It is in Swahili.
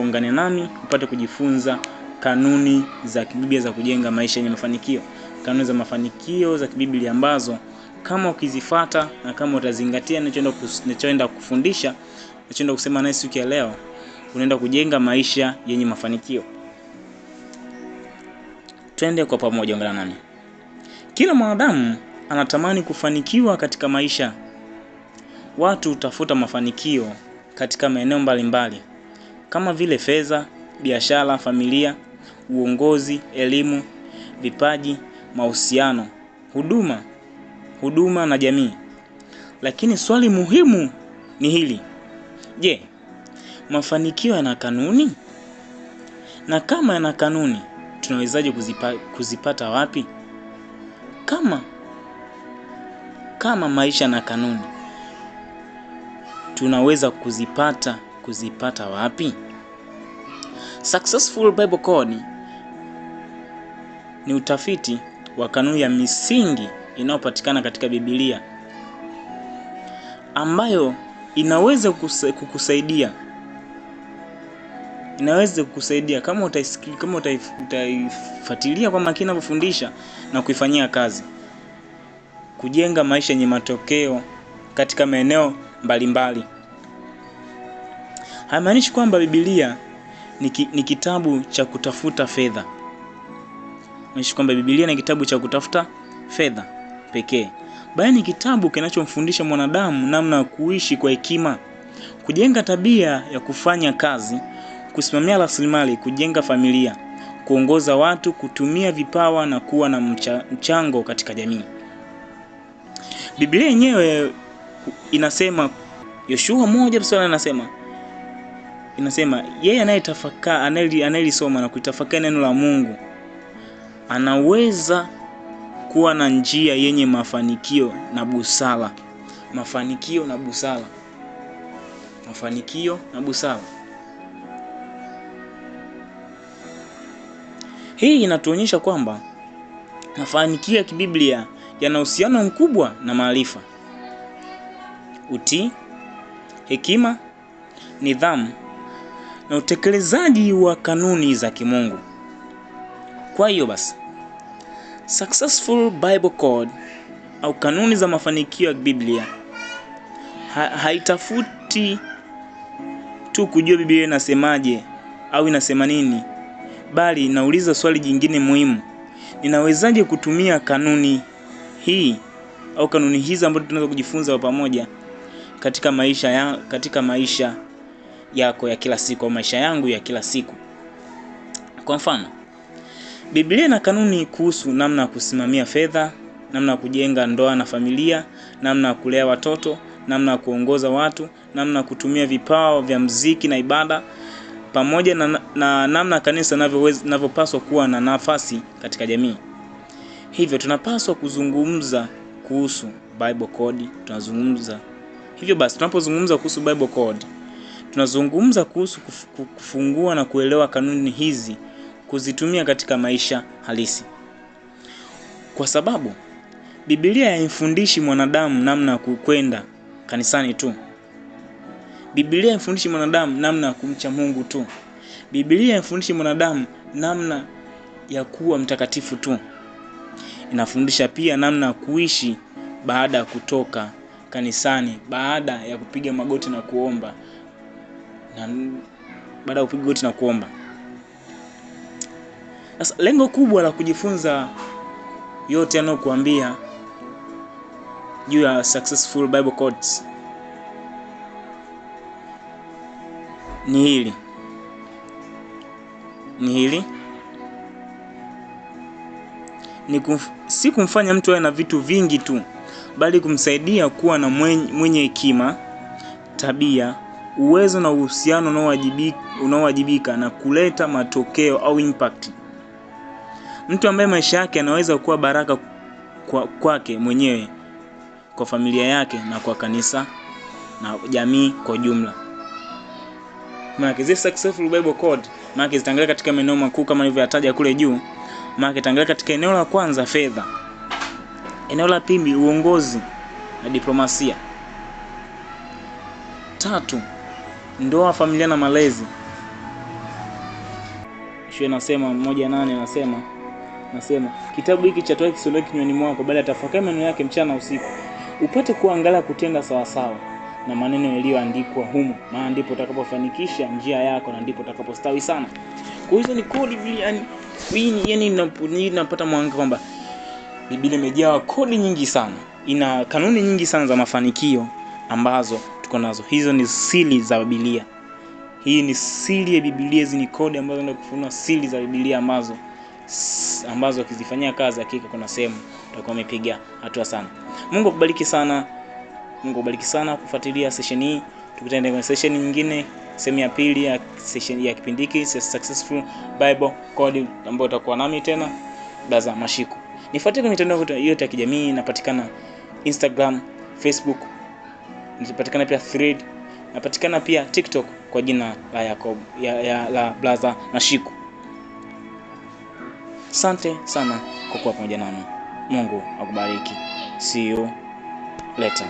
Ungane nami upate kujifunza kanuni za kibiblia za kujenga maisha yenye mafanikio. Kanuni za mafanikio za kibiblia ambazo kama ukizifata na kama utazingatia ninachoenda kufundisha, ninachoenda kusema naye siku ya leo, unaenda kujenga maisha yenye mafanikio. Twende kwa pamoja, ungana nami. Kila mwanadamu anatamani kufanikiwa katika maisha. Watu hutafuta mafanikio katika maeneo mbalimbali kama vile fedha, biashara, familia, uongozi, elimu, vipaji, mahusiano, huduma na jamii. Lakini swali muhimu ni hili: je, mafanikio yana kanuni? Na kama yana kanuni, tunawezaje kuzipata wapi? Kama maisha yana kanuni, tunaweza kuzipata wapi? Successful Bible Code ni utafiti wa kanuni ya misingi inayopatikana katika Biblia ambayo inaweza kukusaidia. Inaweza kukusaidia kama utaifuatilia kwa makini kufundisha na kuifanyia kazi, kujenga maisha yenye matokeo katika maeneo mbalimbali. Haimaanishi kwamba Biblia ni kitabu cha kutafuta fedha. Haimaanishi kwamba Biblia ni kitabu cha kutafuta fedha pekee, bali ni kitabu kinachomfundisha mwanadamu namna ya kuishi kwa hekima, kujenga tabia ya kufanya kazi, kusimamia rasilimali, kujenga familia, kuongoza watu, kutumia vipawa na kuwa na mchango katika jamii. Biblia yenyewe inasema, Yoshua 1:4 inasema yeye anayelisoma na kuitafakari neno la Mungu anaweza kuwa na njia yenye mafanikio na busara. Mafanikio na busara. Mafanikio na busara. Hii inatuonyesha kwamba mafanikio ya kibiblia yana uhusiano mkubwa na maarifa, utii, hekima, nidhamu na utekelezaji wa kanuni za kimungu. Kwa hiyo basi, Successful Bible Code au kanuni za mafanikio ya Biblia haitafuti tu kujua Biblia inasemaje au inasema nini, bali inauliza swali jingine muhimu: ninawezaje kutumia kanuni hii au kanuni hizi ambazo tunaweza kujifunza kwa pamoja katika maisha yako ya kila siku au maisha yangu ya kila siku. Kwa mfano, Biblia ina kanuni kuhusu namna ya kusimamia fedha, namna ya kujenga ndoa na familia, namna ya kulea watoto, namna ya kuongoza watu, namna ya kutumia vipawa vya muziki na ibada, pamoja na namna kanisa linavyopaswa kuwa na nafasi katika jamii. Hivyo tunapaswa kuzungumza kuhusu Bible Code, tunazungumza. Hivyo basi tunapozungumza kuhusu Bible Code, tunazungumza kuhusu kufungua na kuelewa kanuni hizi, kuzitumia katika maisha halisi. Kwa sababu Biblia haimfundishi mwanadamu namna ya kwenda kanisani tu. Biblia haimfundishi mwanadamu namna ya kumcha Mungu tu. Biblia haimfundishi mwanadamu namna ya kuwa mtakatifu tu. Inafundisha pia namna ya kuishi baada ya kutoka kanisani, baada ya kupiga magoti na kuomba. Na baada ya kupiga goti na kuomba. Sasa lengo kubwa la kujifunza yote yanayokuambia juu ya Successful Bible Codes ni hili. Ni hili. Si kumfanya mtu awe na vitu vingi tu, bali kumsaidia kuwa na mwenye hekima, tabia, uwezo na uhusiano unaowajibika na kuleta matokeo au impact. Mtu ambaye maisha yake anaweza kuwa baraka kwake mwenyewe, kwa familia yake na kwa kanisa na jamii kwa jumla. Maana zile Successful Bible Code, maana zitaangalia katika maeneo makuu kama nilivyoyataja kule juu. Maana itaangalia katika eneo la kwanza fedha, eneo la pili uongozi na diplomasia, tatu ndoa, familia na malezi, Yoshua nasema 1:8 nasema kitabu hiki cha Torati kisiondoke kinywani mwako, bali atafakari maneno yake mchana usiku, upate kuangalia kutenda sawa sawa na maneno yaliyoandikwa humo, maana ndipo utakapofanikisha njia yako na ndipo utakapostawi sana. Kwa hizo ni kodi Biblia, yani napata mwanga kwamba Biblia imejaa kodi nyingi sana, ina kanuni nyingi sana za mafanikio ambazo tuko nazo. Hizo ni siri za Biblia. Hii ni siri ya Biblia, hizi ni kodi ambazo ndio kufunua siri za Biblia ambazo ukizifanyia kazi hakika kuna sehemu utakuwa umepiga hatua sana. Mungu akubariki sana. Mungu akubariki sana kufuatilia session hii. Tukutane kwenye session nyingine, sehemu ya pili ya session ya kipindi hiki Successful Bible Code, ambayo utakuwa nami tena Brother Mashiku. Nifuatie kwenye mitandao yote ya kijamii, napatikana Instagram, Facebook, napatikana pia Thread, napatikana pia TikTok kwa jina la Yakob la Brother Mashiku. Asante sana kwa kuwa pamoja nami. Mungu akubariki. See you later.